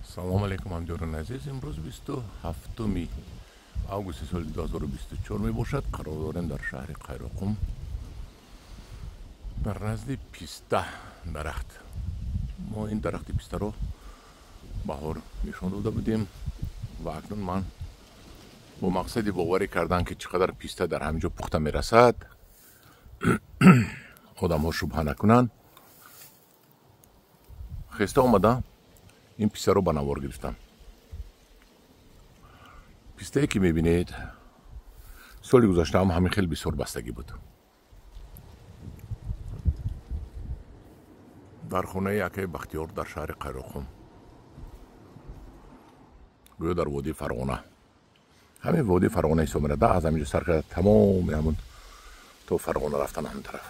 Салом алейкум, ҳамдиёрони азиз. Имрӯз 27 августи соли 2024 мебошад. Қарор дорем дар шаҳри Қайроқум, дар назди писта дарахт. Мо ин дарахти пистаро баҳор нишон дода будем ва акнун ман бо мақсади боварӣ кардан, ки чӣ қадар писта дар ҳамин ҷо пухта мерасад, одамҳо шубҳа накунанд, хеста омада ин пистаро ба навор гирифтам. Пистае ки мебинед, соли гузаштаам ҳамин хел бисёр бастагӣ буд. Дар хонаи акаи Бахтиёр дар шаҳри Қайроқум, гӯё дар водии Фарғона, ҳамин водии Фарғона ҳисоб мерада, аз ҳамин ҷо сар карда тамоми ҳамун то Фарғона рафтан ҳамин тараф.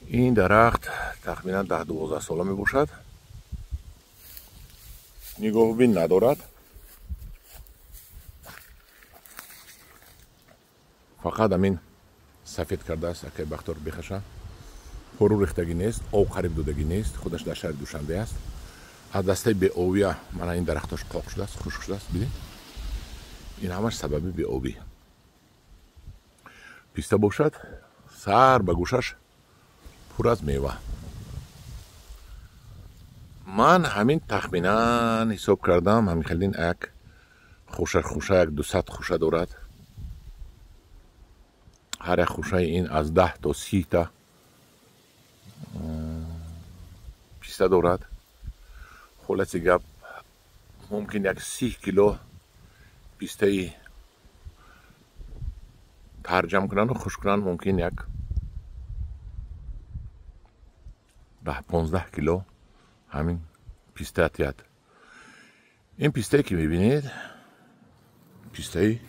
Ин дарахт тахминан 10-12 сола мебошад, нигоҳубин надорад, фақат ҳамин сафед кардааст акаи Бахтиёр бехаша, пору рехтагӣ нест, об қариб додагӣ нест, худаш дар шаҳри Душанбе аст. Аз дастаи беобия мана ин дарахтош қоқ шудааст, хушк шудааст. Бидед, ин ҳамаш сабаби беобӣ. Писта бошад, сар ба гӯшаш пур аз мева. Ман ҳамин тахминан ҳисоб кардам, ҳамин хелин як хуша хуша як 200 хуша дорад. Ҳар як хушаи ин аз 10 то 30 та писта дорад. Хулоси гап, мумкин як 30 кило пистаи тарҷам кунанду хушк кунанд, мумкин як 10-15 кило ҳамин писта тиҳад. Ин пистае ки мебинед, пистаи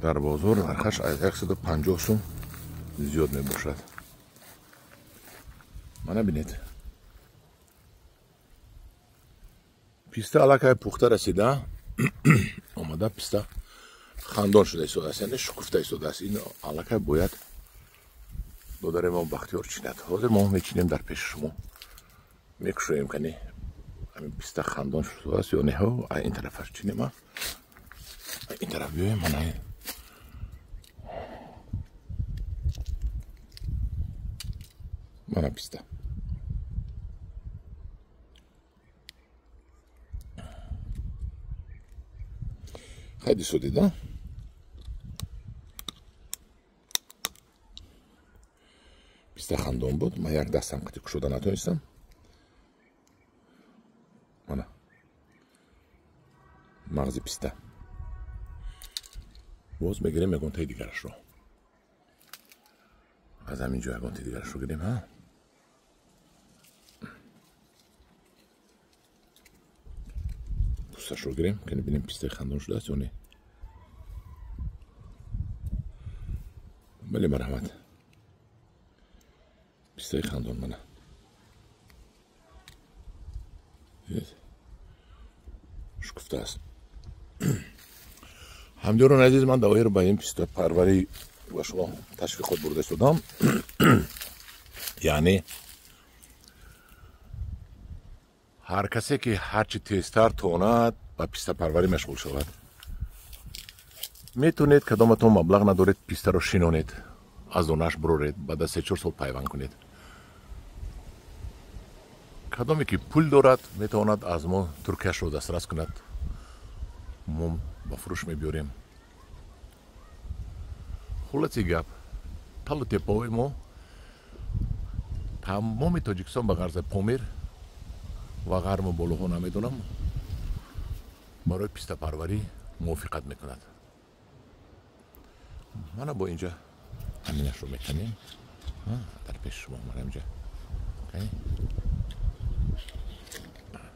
дар бозор нархаш аз 150 сум зиёд мебошад. Мана бинед, писта аллакай пухта расида омада, писта хандон шуда истодааст, яъне шукуфта истодааст. Ин аллакай бояд додари мо Бахтиёр чинад. Ҳозир мо мечинем дар пеши шумо, мекушоем, кани ҳамин писта хандон шудааст ё не. Ин тарафаш чинем, ин тараф биёем. Мана мана писта. Хайди судида. Писта хандон буд, ман як дастам қати кушода натонистам. Мана мағзи писта. Боз мегирем ягонтаи дигарашро. Аз ҳамин ҷо ягонтаи дигарашро гирем, ҳа? Пусташро гирем, ки бинем пистаи хандон шудааст ё не. Бале, марҳамат. Пистаи хандон мана. Шукуфта аст. Ҳамдиёрони азиз, ман доир ба ин пистапарварӣ ба шумо ташвиқот бурда истодам. Яъне ҳар касе ки ҳарчи тезтар тонад ба пистапарварӣ машғул шавад. Метавонед, кадоматон маблағ надоред, пистаро шинонед, аз донаш буроред, баъд аз 3-4 сол пайванд кунед. Кадоме ки пул дорад, метавонад аз мо туркияшро дастрас кунад, мо ба фурӯш мебиёрем. Хулоси гап, талу теппаҳои мо тамоми Тоҷикистон ба ғарзи Помир ва ғарму болоҳо намедонам, барои пистапарварӣ мувофиқат мекунад. Мана бо инҷа ҳаминашро меканем дар пеши шумо. Мана инҷа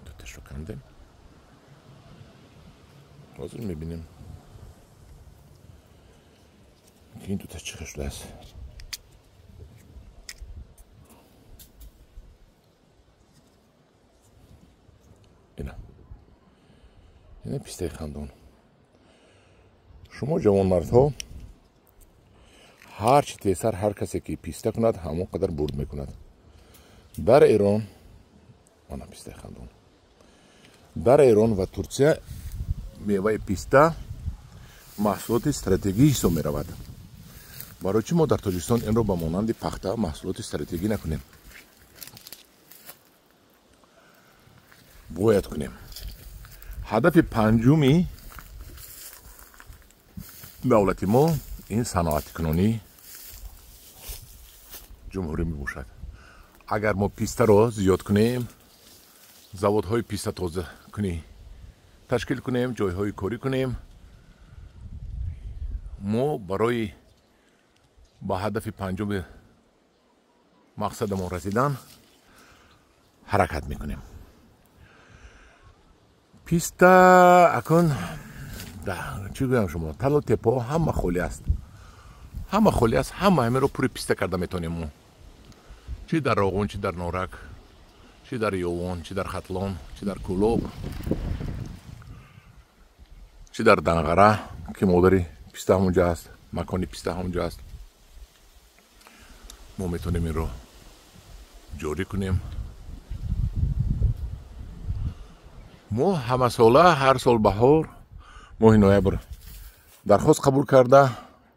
дуташро кандем, ҳозир мебинем ки ин дуташ чӣ хел шудааст. Ина ина пистаи хандон. Шумо ҷавонмардҳо, ҳарчи тезтар ҳар касе ки писта кунад, ҳамон қадар бурд мекунад. Дар Эрон мана пистаи хандон. Дар Эрон ва Турция меваи писта маҳсулоти стратегӣ ҳисоб меравад. Барои чӣ мо дар Тоҷикистон инро ба монанди пахта маҳсулоти стратегӣ накунем? Бояд кунем. Ҳадафи панҷуми давлати мо ин саноатикунонии ҷумҳурӣ мебошад. Агар мо пистаро зиёд кунем, заводҳои писта тозакунӣ ташкил кунем, ҷойҳои корӣ кунем, мо барои ба ҳадафи панҷуми мақсадамон расидан ҳаракат мекунем. Писта акун чӣ гӯям шумо, талу тепо ҳама холӣ аст, ҳама холӣ аст, ҳама ҳамеро пури писта карда метавонем мо. Чӣ дар Роғун, чӣ дар Норак, чӣ дар Ёвон, чӣ дар Хатлон, чӣ дар Кӯлоб, чӣ дар Данғара, ки модари писта ҳамонҷа аст, макони писта ҳамонҷа аст. Мо метавонем инро ҷорӣ кунем. Мо ҳамасола ҳар сол баҳор моҳи ноябр дархост қабул карда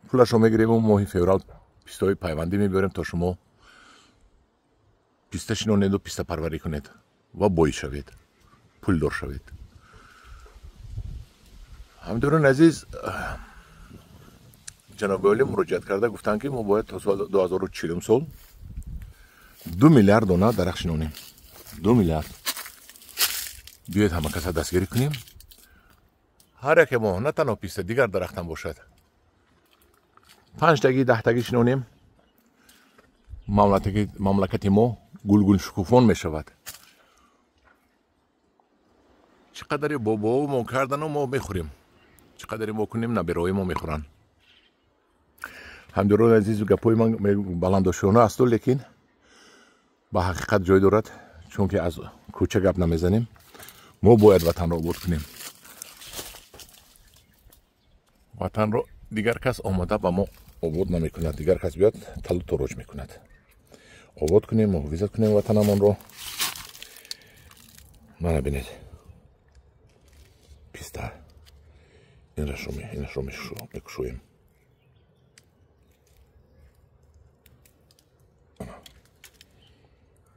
пулашро мегирему моҳи феврал пистои пайвандӣ мебиёрем, то шумо писта шинонеду писта парварӣ кунед ва бой шавед, пулдор шавед. Ҳамдорони азиз, ҷаноби олӣ муроҷиат карда гуфтанд, ки мо бояд то соли 2040 сол 2 миллиард дона дарахт шинонем. 2 миллиард. Биёед ҳама каса дастгирӣ кунем. Ҳар яке мо на танҳо писта, дигар дарахтам бошад, 5 таги 10 таги шинонем, мамлакати мо гулгул шукуфон мешавад. Чӣ қадаре бобоҳо мо кардану мо мехӯрем, чӣ қадаре мо кунем набераҳои мо мехӯранд. Ҳамдиёрони азизу, гапҳои ман баландошона асту, лекин ба ҳақиқат ҷой дорад, чунки аз кӯча гап намезанем. Мо бояд ватанро обод кунем. Ватанро дигар кас омада ба мо обод намекунад, дигар кас биёд талу тороҷ мекунад. Обод кунем, муҳофизат кунем ватанамонро. Мана бинед, писта инашро мекушоем.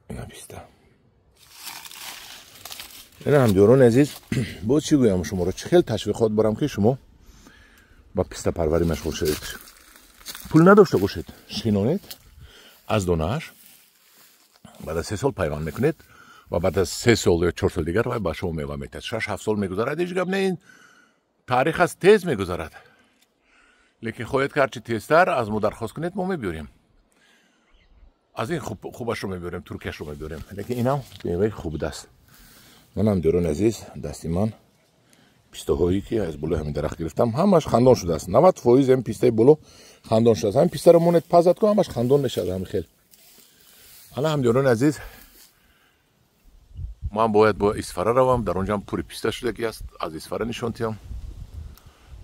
Ина писта. Ина ҳамдиёрони азиз, боз чӣ гӯям шуморо, чӣ хел ташвиқот барам, ки шумо ба пистапарварӣ машғул шавед. Пул надошта бошед, шинонед аз донааш, баъд аз 3 сол пайванд мекунед ва баъд аз 3 сол ё 4 сол дигар вай ба шумо мева метиҳад. 6-7 сол мегузарад, ҳеҷ гап не, ин таърих аст, тез мегузарад. Лекин хоҳед ки ҳарчи тезтар аз мо дархост кунед, мо мебиёрем. Аз ин хубашро мебиёрем, туркияшро мебиёрем. Лекин инам меваи хуб даст. Манам диёрони азиз, дасти ман пистаҳое ки аз болои ҳамин дарахт гирифтам, ҳамаш хандон шудааст. 90% ҳамин пистаи боло хандон шудааст. Ҳамин пистаро монед пазад ку, ҳамаш хандон мешавад ҳамин хел. Ана ҳамдиёрони азиз, ман бояд бо Исфара равам, дар онҷам пури писта шудагӣ аст, аз Исфара нишон тиҳам.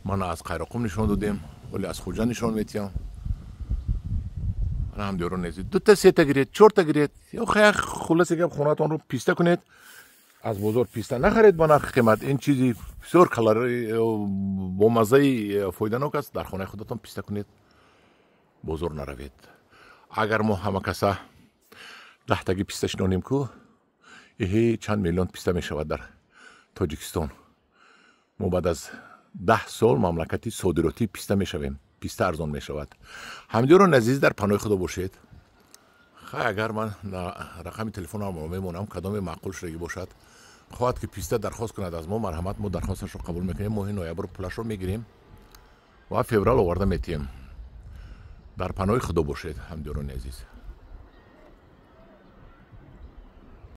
Ман аз Қайроқум нишон додем, вале аз Хуҷа нишон метиҳам. Ана ҳамдиёрони азиз, 2 та 3 та гиред, 4 та гиред, ё хулоса гап хонатонро писта кунед. Аз бозор писта нахаред ба нархи қимат. Ин чизи бисёр бо маззаи фоиданок аст. Дар хонаи худатон писта кунед, бозор наравед. Агар мо ҳама каса 10 таги писта шинонем ку, эҳе чанд миллион писта мешавад дар Тоҷикистон. Мо баъд аз 10 сол мамлакати содиротии писта мешавем, писта арзон мешавад. Ҳамдиёрони азиз, дар паноҳи худо бошед. Хай, агар ман рақами телефонамро мемонам, кадоме маъқул шудагӣ бошад, хоҳад ки писта дархост кунад аз мо, марҳамат, мо дархосташро қабул мекунем. Моҳи ноябр пулашро мегирем ва феврал оварда метиҳем. Дар паноҳи худо бошед, ҳамдиёрони азиз.